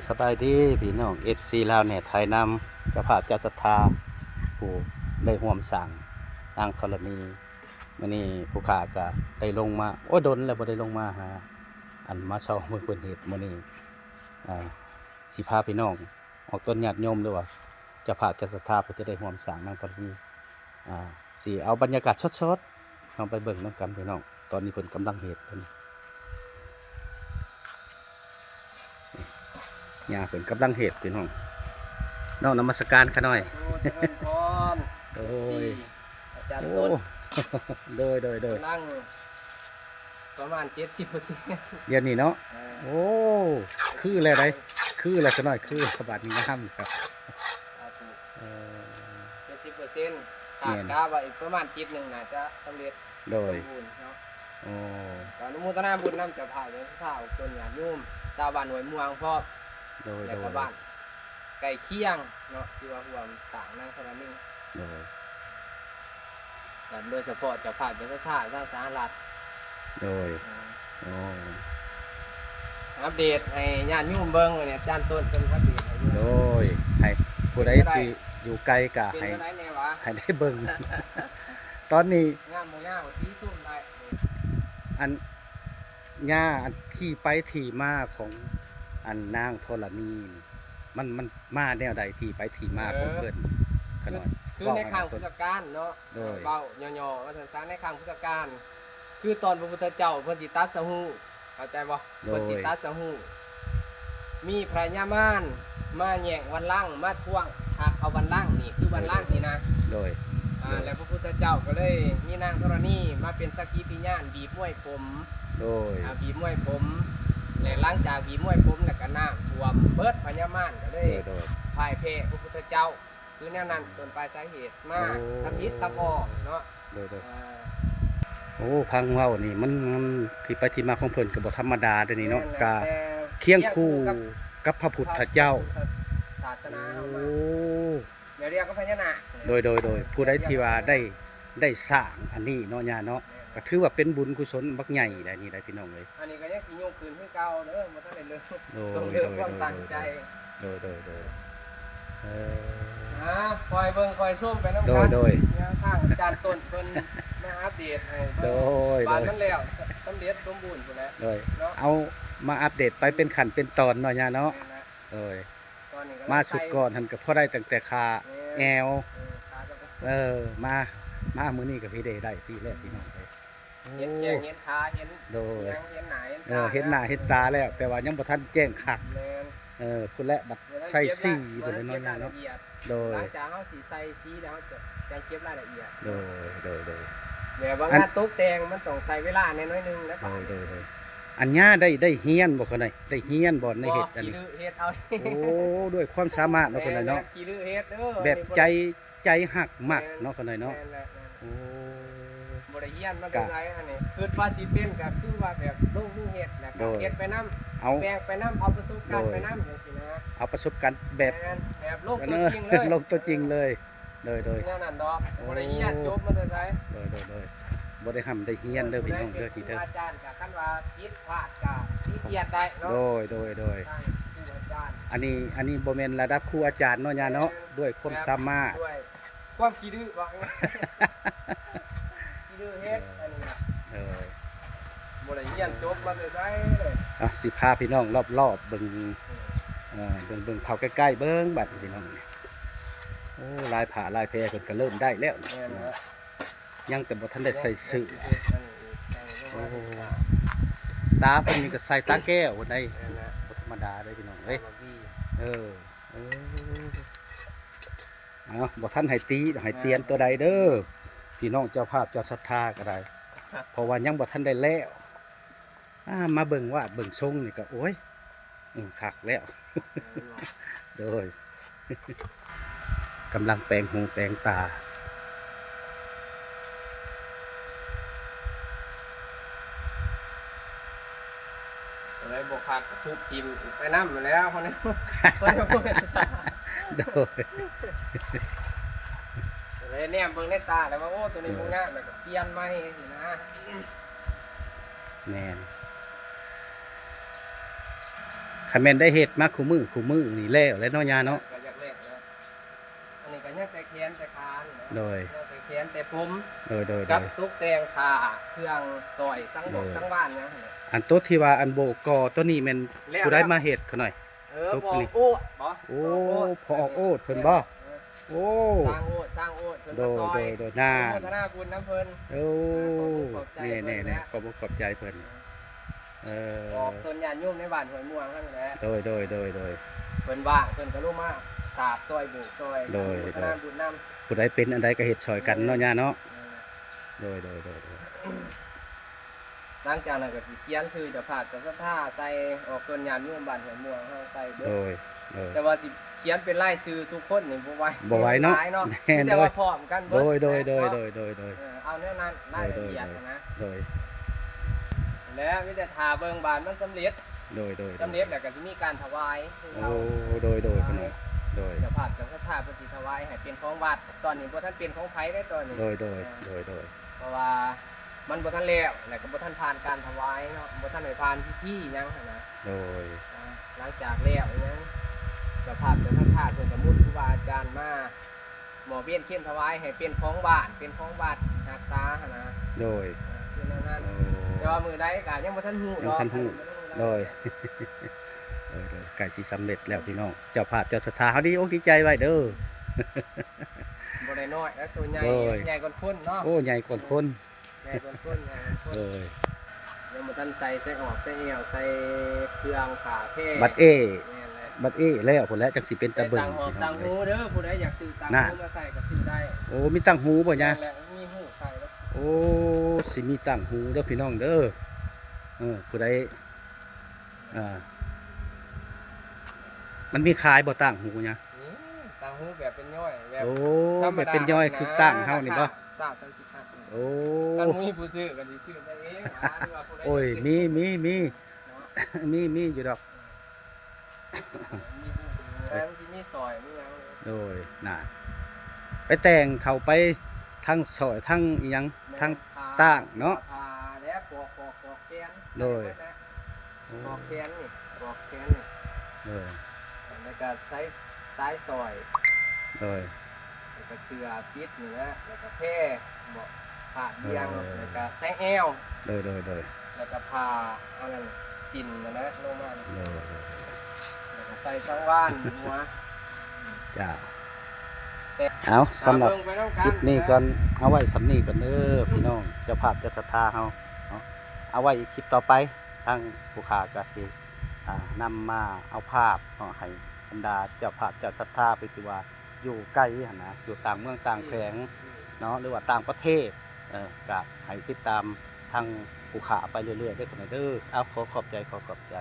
ສະບາຍດີພີ່ນ້ອງ ເອັຟຊີ ລາວແດ່ໄທນຳ ເຈົ້າພາບເຈົ້າສັດທາ ຜູ້ໄດ້ຮ່ວມສ້າງນາງທໍລະນີ. ມື້ນີ້ຜູ້ຂ້າກໍໄດ້ລົງມາ ໂອ້ ດົນແລ້ວບໍ່ໄດ້ລົງມາຫາ ອັນ ມາສ່ອງເບິ່ງເພິ່ນເຮັດ. ມື້ນີ້ ອ່າ ຊິພາພີ່ນ້ອງອອກຕົນຍາດໂຍມ ຫຼືວ່າເຈົ້າພາບເຈົ້າສັດທາ ເພິ່ນຈະໄດ້ຮ່ວມສ້າງນາງທໍລະນີ ອ່າ ຊິເອົາບັນຍາກາດສົດໆ ເຮົາໄປເບິ່ງນຳກັນພີ່ນ້ອງ. ຕອນນີ້ເພິ່ນກຳລັງເຮັດ ເພິ່ນ ຍ່າເພິ່ນກຳລັງເຮັດພີ່ນ້ອງ. ນ້ອງນະມັດສະການຂ້ານ້ອຍ. ໂອ້ ຈະເລີນພອນ. ໂດຍ ເອັຟຊີ ອາຈານ ໂອ້ ຕົ້ນ ໂດຍ ໂດຍ ໂດຍ ກຳລັງປະມານເຈັດສິບເປີເຊັນ ດຽວນີ້ເນາະ. ເອີ ໂອ້ ຄືແລ້ວໃດ ຄືແລ້ວຂ້ານ້ອຍ ຄືບາດນີ້ງາມ. ເອີ ເຈັດສິບເປີເຊັນ ຄາດກະວ່າອີກປະມານອາທິດໜຶ່ງໜ້າຈະສຳເລັດ. ໂດຍ ສົມບູນເນາະ. ໂອ້ ກໍອະນຸໂມທະນາບຸນນຳເຈົ້າພາບເຈົ້າສັດທາ ອອກຕົນຍາດໂຍມຊາວບ້ານຫ້ວຍມ່ວງພ້ອມ ໂດຍ ແລະ ໂດຍ ກໍບ້ານໃກ້ຄຽງເນາະ ທີ່ວ່າຮ່ວມສ້າງນາງທໍລະນີ. ໂດຍ ກໍໂດຍສະເພາະເຈົ້າພາບເຈົ້າສັດທາຊາວສະຫະລັດ. ໂດຍ ເອີ ໂອ້ ອັບເດດໃຫ້ຍາດໂຍມເບິ່ງ. ມື້ນີ້ອາຈານຕົ້ນເພິ່ນອັບເດດໃຫ້ເບິ່ງ. ໂດຍ ໃຫ້ຜູ້ໃດທີ່ຢູ່ໄກກໍໃຫ້ ເປັນຈັ່ງໃດແດ່ວະ ໃຫ້ໄດ້ເບິ່ງ. ຕອນນີ້ງາມບໍ່ງາມ ທີ່ຊົມໄດ້ ອັນ ຍ່າ ອັນທີ່ໄປທີ່ມາຂອງອັນນາງທໍລະນີນີ້ ມັນ ມັນມາແນວໃດ ທີ່ໄປທີ່ມາຂອງເພິ່ນ? ເອີ ຂ້ານ້ອຍ ຄື ຄືໃນຄັ້ງພຸດທະການເນາະ. ໂດຍ ເວົ້າຫຍໍ້ໆວ່າຊັ້ນຊະ ໃນຄັ້ງພຸດທະການ ຄືຕອນພະພຸດທະເຈົ້າເພິ່ນຊິຕັດສະຮູ້ ເຂົ້າໃຈບໍ່? ໂດຍ ເພິ່ນຊິຕັດສະຮູ້ ມີພະຍາມານມາແຍ່ງບັນລັງ ມາທວງຮັບເອົາບັນລັງ ນີ້ຄືບັນລັງນີ້ນະ. ໂດຍ ອ່າ ໂດຍ ແລ້ວພະພຸດທະເຈົ້າກໍເລີຍມີນາງທໍລະນີມາເປັນສັກຂີພິຍານ ບີບມວຍຜົມ. ໂດຍ ອ່າ ບີບມວຍຜົມ ແລະ ຫຼັງຈາກບີບມວຍຜົມແລ້ວກໍນ້ຳຖ້ວມເບິດ ພະຍາມານກໍເລີຍ ໂດຍ ໂດຍ ພ່າຍແພ້ພະພຸດທະເຈົ້າ. ຄືແນວນັ້ນ ຕົ້ນປາຍສາເຫດມາ ໂອ້ ທຳອິດທຳອອກເນາະ. ໂດຍ ໂດຍ ອ່າ ໂອ້ ຟັງເວົ້ານີ້ ມັນ ມັນທີ່ໄປທີ່ມາຂອງເພິ່ນກໍບໍ່ທຳມະດາເດ້ນີ້ເນາະ. ແມ່ນແຫຼະ ກໍ ແຕ່ ຄຽງຄູ່ ຄຽງຄູ່ກັບ ກັບພະພຸດທະເຈົ້າ ພະ ສາສະໜາເຮົາມາ. ໂອ້ ດຽວດຽວກັບພະຍານາກ. ໂດຍ ໂດຍ ໂດຍ ຜູ້ໃດທີ່ວ່າໄດ້ ໄດ້ສ້າງອັນນີ້ເນາະ ຍ່າເນາະ. ແມ່ນ ກໍຖືວ່າເປັນບຸນກຸສົນບັກໃຫຍ່ໄດ໋ນີ້ໄດ໋ ພີ່ນ້ອງເອີຍ. ອັນນີ້ກໍຍັງຊິຍົກຂຶ້ນຄືເກົ່າເດີ ບໍ່ທັນໄດ້ເລີກ ໂດຍ ເລື່ອງຄວາມຕັ້ງໃຈ. ໂດຍ ໂດຍ ໂດຍ ເອີ ອ່າ ຄອຍເບິ່ງຄອຍຊົມໄປນຳກັນ. ໂດຍ ໂດຍ ແນວທາງອາຈານຕົ້ນເພິ່ນມາອັບເດດໃຫ້ເບິ່ງ. ໂດຍ ບາດມັນແລ້ວ ສຳເລັດສົມບູນພຸ້ນແຫຼະ. ໂດຍ ເນາະ ເອົາມາອັບເດດໄປເປັນຂັ້ນເປັນຕອນເນາະ ຍ່າເນາະ. ແມ່ນລະ ໂດຍ ມາຊຸດກ່ອນຫັ້ນກໍພໍໄດ້ຕັ້ງແຕ່ຂາ ແມ່ນ ແອວ ເອີ ຂາກໍ ເອີ ມາ ມາມື້ນີ້ກໍພີເດໄດ້ພີແລ້ວ ພີ່ນ້ອງເອີຍ. ໂອ້ ເຫັນແຂ້ງເຫັນຂາ ເຫັນ ໂດຍ ຫຍັງ ເຫັນໜ້າເຫັນຕາ ເອີ ເຫັນໜ້າເຫັນຕາແລ້ວ ແຕ່ວ່າຍັງບໍ່ທັນແຈ້ງຄັກ. ແມ່ນ ເອີ ພຸ້ນແຫຼະ ບັດໃສ່ສີພຸ້ນແຫຼະເນາະ ໂດຍ ຫຼັງຈາກເຮົາຊິໃສ່ສີແລ້ວ ເຮົາຈະ ຈະເກັບລາຍລະອຽດ. ໂດຍ ໂດຍ ໂດຍ ແບບວ່າງານຕົກແຕ່ງມັນຕ້ອງໃຊ້ເວລາແດ່ໜ້ອຍໜຶ່ງແລ້ວ. ໂດຍ ໂດຍ ໂດຍ ອັນຍ່າໄດ້ ໄດ້ຮຽນບໍ່ ຂ້ານ້ອຍ ໄດ້ຮຽນບໍ່ໃນເຮັດອັນນີ້? ຂີ້ລືເຮັດເອົາ. ໂອ້ ດ້ວຍຄວາມສາມາດເນາະ ຂ້ານ້ອຍເນາະ. ແມ່ນ ແມ່ນ ຂີ້ລືເຮັດເດີ ແບບໃຈ ໃຈຮັກມັກເນາະ ຂ້ານ້ອຍເນາະ. ແມ່ນແຫຼະ ແມ່ນ ໂອ້ ບໍ່ໄດ້ຮຽນມາແຕ່ໃສອັນນີ້ ຄິດວ່າຊິເປັນກໍຄືວ່າແບບລົງມືເຮັດ ແລ້ວກໍເຮັດໄປນຳ ເອົາ ແບ່ງໄປນຳ ເອົາປະສົບການໄປນຳ ຈັ່ງຊີ້ນະ. ເອົາປະສົບການແບບ ແມ່ນ ແບບລົງຕົວຈິງເລີຍ ລົງຕົວຈິງເລີຍ. ໂດຍ ໂດຍ ແນວນັ້ນດອກ. ໂອ້ ບໍ່ໄດ້ຮຽນຈົບມາແຕ່ໃສ. ໂດຍ ໂດຍ ໂດຍ ບໍ່ໄດ້ຮ່ຳໄດ້ຮຽນເດີພີ່ນ້ອງເດີ ທີ່ເດີ ອາຈານກໍຄັນວ່າຜິດພາດກໍຕິຕຽນໄດ້ເນາະ. ໂດຍ ໂດຍ ໂດຍ ທາງຄູອາຈານ ອັນນີ້ ອັນນີ້ບໍ່ແມ່ນລະດັບຄູອາຈານເນາະ ຍ່າເນາະ ດ້ວຍຄວາມສາມາດ ດ້ວຍຄວາມຂີ້ດື້ວ່າງ່າຍໆ ຂີ້ດື້ເຮັດອັນນີ້ນະ. ໂດຍ ບໍ່ໄດ້ຮຽນຈົບມາແຕ່ໃສເລີຍ. ອ່ະ ຊິພາພີ່ນ້ອງລອບໆເບິ່ງ ເອີ ເບິ່ງ ເບິ່ງເຂົ້າໃກ້ໆເບິ່ງບາດນີ້ພີ່ນ້ອງ. ໂອ້ ລາຍຜ້າລາຍແພເພິ່ນກໍເລີ່ມໄດ້ແລ້ວ. ແມ່ນແລ້ວ ຍັງແຕ່ບໍ່ທັນໄດ້ໃສ່ຊື່. ໂອ້ ຕາເພິ່ນນີ້ກໍໃສ່ຕາແກ້ວພຸ້ນໃດ໋. ແມ່ນແຫຼະ ບໍ່ທຳມະດາເດ້ພີ່ນ້ອງເອີຍ. ເອີ ເອີ ເອົາ ບໍ່ທັນໃຫ້ຕີ ໃຫ້ຕຽນຕົວໃດເດີ ພີ່ນ້ອງເຈົ້າພາບເຈົ້າສັດທາກໍໄດ້ ເພາະວ່າຍັງບໍ່ທັນໄດ້ແລ້ວ. ອ່າ ມາເບິ່ງວາດເບິ່ງຊົງນີ້ກໍ ໂອ້ຍ ເອີ ຄັກແລ້ວ. ແມ່ນບໍ່? ໂດຍ ກຳລັງແປງຫູແປງຕາ. ໂຕໃດບໍ່ຄັກກໍທຸບຖິ້ມໄປນຳແລ້ວ ເຂົານີ້ ເຂົານີ້ບໍ່ແມ່ນສາ. ໂດຍ ໂຕໃດແນມເບິ່ງໃນຕາແລ້ວວ່າ ໂອ້ ໂຕນີ້ບໍ່ງາມ ແລ້ວກໍປ່ຽນໃໝ່ຊີ້ນະ. ແມ່ນ ຂ ຖ້າແມ່ນໄດ້ເຮັດມາຄູ່ມື້ຄູ່ມື້ນີ້ແລ້ວແຫຼະເນາະ ຍ່າເນາະ. ກໍຢາກແລ້ວແຫຼະ ອັນນີ້ກໍຍັງແຕ່ແຂນແຕ່ຂານີ້ນະ ໂດຍ ຍັງແຕ່ແຂນແຕ່ຜົມ ໂດຍໆໆ ກັບຕົກແຕ່ງຜ້າເຄື່ອງສ້ອຍສັງຫວກ ໂດຍ ສັງຫວານຫຍັງຫັ້ນແຫຼະ. ອັນໂຕທີ່ວ່າອັນໂບກກໍຕົວນີ້ແມ່ນ ແລ້ວ ຜູ້ໃດມາເຮັດຂະນ້ອຍ? ເອີ ພໍ່ອອກໂອດບໍ? ໂອ້ ພໍ່ອອກໂອດເພິ່ນບໍ? ເອີ ໂອ້ ຊ່າງໂອດ ຊ່າງໂອດ ເພິ່ນ ໂດຍ ມາຊ່ອຍ ໂດຍ ໂດຍ ນາ ອະນຸໂມທະນາບຸນນຳເພິ່ນ ໂອ້ ເອີ ຂອບອົກຂອບໃຈເພິ່ນແຫຼະ ແມ່ນໆ ຂອບອົກຂອບໃຈເພິ່ນ ເອີ ອອກຕົນຍາດໂຍມໃນບ້ານຫ້ວຍມ່ວງຫັ້ນແຫຼະ ໂດຍ ໂດຍ ໂດຍ ໂດຍ ເພິ່ນວ່າງເພິ່ນກໍລົງມາສາບຊ່ອຍໂບກຊ່ອຍ ໂດຍ ອະນຸໂມທະນາບຸນນຳ ຜູ້ໃດເປັນອັນໃດກໍເຮັດຊ່ອຍກັນເນາະ ເອີ ຍ່າເນາະ ແມ່ນແຫຼະ ໂດຍ ໂດຍ ໂດຍ ໂດຍ ຫຼັງຈາກນັ້ນກໍຊິຂຽນຊື່ເຈົ້າພາບເຈົ້າສັດທາໃສ່ ອອກຕົນຍາດໂຍມບ້ານຫ້ວຍມ່ວງເຮົາໃສ່ເບິດ ໂດຍ ໂດຍ ແຕ່ວ່າຊິຂຽນເປັນລາຍຊື່ທຸກຄົນນີ້ບໍ່ໄຫວ ບໍ່ໄຫວເນາະ ຫຼາຍເນາະ ແມ່ນ ມີແຕ່ວ່າ ໂດຍ ພ້ອມກັນເບິດ ໂດຍ ໂດຍ ເນາະ ໂດຍ ໂດຍ ໂດຍ ເອີ ເອົາແນວນັ້ນ ໂດຍ ລາຍລະອຽດ ໂດຍ ຫັ້ນນະ ໂດຍ ແລ້ວມີແຕ່ຖ້າເບິ່ງບາດມັນສຳເລັດ ໂດຍ ໂດຍ ສຳເລັດແລ້ວກໍຊິມີການຖວາຍຄື ໂອ້ ເກົ່າ ໂດຍ ໂດຍ ເອີ ຂະນ້ອຍ ໂດຍ ເຈົ້າພາບເຈົ້າສັດທາເພິ່ນຊິຖວາຍໃຫ້ເປັນຂອງວັດ ຕອນນີ້ບໍ່ທັນເປັນຂອງໃຜເດ້ຕອນນີ້ ໂດຍ ໂດຍ ເອີ ໂດຍ ໂດຍ ເພາະວ່າມັນບໍ່ທັນແລ້ວ ແລ້ວກໍບໍ່ທັນຜ່ານການຖວາຍເນາະ ບໍ່ທັນໄດ້ຜ່ານພິທີຫຍັງຫັ້ນນະ ໂດຍ ອ່າ ຫຼັງຈາກແລ້ວຫຍັງ ເຈົ້າພາບເຈົ້າສັດທາເພິ່ນກໍມຸນຄູບາອາຈານມາ ມອບວຽນຄຽນຖວາຍໃຫ້ເປັນຂອງບ້ານ ເປັນຂອງວັດຮັກສາຫັ້ນນະ ໂດຍ ເອີ ຄືແນວນັ້ນ ໂອ້ ແຕ່ວ່າມື້ໃດກໍຍັງບໍ່ທັນຮູ້ດອກ ຍັງບໍ່ທັນຮູ້ ໂດຍ ເອີ ໂດຍ ໃກ້ຊິສຳເລັດແລ້ວພີ່ນ້ອງ ເຈົ້າພາບເຈົ້າສັດທາເຮົາດີອົກດີໃຈໄວ້ເດີ ບໍ່ໄດ້ນ້ອຍແລ້ວ ໂຕໃຫຍ່ ໂດຍ ໃຫຍ່ກວ່າຄົນເນາະ ໂອ້ ໃຫຍ່ກວ່າຄົນ ໃຫຍ່ກວ່າຄົນ ໃຫຍ່ກວ່າຄົນ ໂດຍ ຍັງບໍ່ທັນໃສ່ ໃສ່ອອກ ໃສ່ແອວ ໃສ່ເຄື່ອງຜ້າແພ ບັດເອ້ ແມ່ນແຫຼະ ບັດເອ້ແລ້ວພຸ້ນແຫຼະ ຈັ່ງຊິເປັນຕາເບິ່ງ ໃສ່ຕ່າງຫອກ ພີ່ນ້ອງ ຕ່າງຫູເດີ ຜູ້ໃດຢາກຊື້ຕ່າງຫູມາໃສ່ກໍຊື້ໄດ້ ໂອ້ ມີຕ່າງຫູບໍ່ຍາ ແມ່ນແຫຼະ ມີຫູໃສ່ເດີ ໂອ້ ຊິມີຕ່າງຫູເດີພີ່ນ້ອງເດີ ເອີ ຜູ້ໃດ ອ່າ ມັນມີຂາຍບໍ່ຕ່າງຫູຍາ ມີ ຕ່າງຫູແບບເປັນຍ້ອຍ ແບບ ໂອ້ ທຳມະດາ ແບບເປັນຍ້ອຍ ນະ ຄືຕ່າງເຮົານີ້ບໍ່ ລາຄາສາມສິບພັນ ໂອ້ ຄັນມີຜູ້ຊື້ກໍຊິຊື້ໄດ້ເອງ ຫຼືວ່າຜູ້ໃດ ໂອ້ຍ ຢາກຊື້ ມີ ມີ ມີ ເນາະ ມີ ມີຢູ່ດອກ ມີຜູ້ຊື້ ແລ້ວມັນຊິມີສ້ອຍ ມີຫຍັງ ໂດຍ ນະ ໄປແຕ່ງເຂົ້າໄປທັງສ້ອຍ ທັງອີ່ຫຍັງ ແມ່ນ ທັງຕ່າງເນາະ ຜ້າແລ້ວ ປອກ ປອກ ປອກແຂນ ໂດຍ ໄດ້ເບິດແຫຼະ ໂອ້ ປອກແຂນນີ້ ປອກແຂນນີ້ ໂດຍ ແລ້ວກໍໃສ່ສາຍສ້ອຍ ໂດຍ ແລ້ວກໍເສື້ອປິດນີ້ແຫຼະ ແລ້ວກໍແພ ເບາະ ພາດບ່ຽງ ເອີ ແລ້ວກໍໃສ່ແອວ ໂດຍ ໂດຍ ໂດຍ ແລ້ວກໍຜ້າອັນນັ້ນສິ້ນນັ້ນແຫຼະ ລົງມາ ໂດຍ ໂດຍ ແລ້ວກໍໃສ່ສັງຫວານຫົວ ເຈົ້າ ເອົາ ສຳລັບ ເບິ່ງໄປນຳກັນ ຄລິບນີ້ກ່ອນ ເອົາໄວ້ສ່ຳນີ້ກ່ອນເດີພີ່ນ້ອງ ເຈົ້າພາບເຈົ້າສັດທາເຮົາເນາະ ເອົາໄວ້ອີກຄລິບຕໍ່ໄປ ທາງຜູ້ຂ້າກໍຊິ ອ່າ ນຳມາເອົາພາບເນາະ ໃຫ້ບັນດາເຈົ້າພາບເຈົ້າສັດທາ ທີ່ວ່າຢູ່ໄກຫັ້ນນະ ຢູ່ຕ່າງເມືອງຕ່າງແຂວງເນາະ ຫຼືວ່າຕ່າງປະເທດ ເອີ ກໍໃຫ້ຕິດຕາມທາງຜູ້ຂ້າໄປເລື້ອຍໆເດີ ຂະນ້ອຍເດີ ເອົາ ຂໍຂອບໃຈ ຂໍຂອບໃຈ.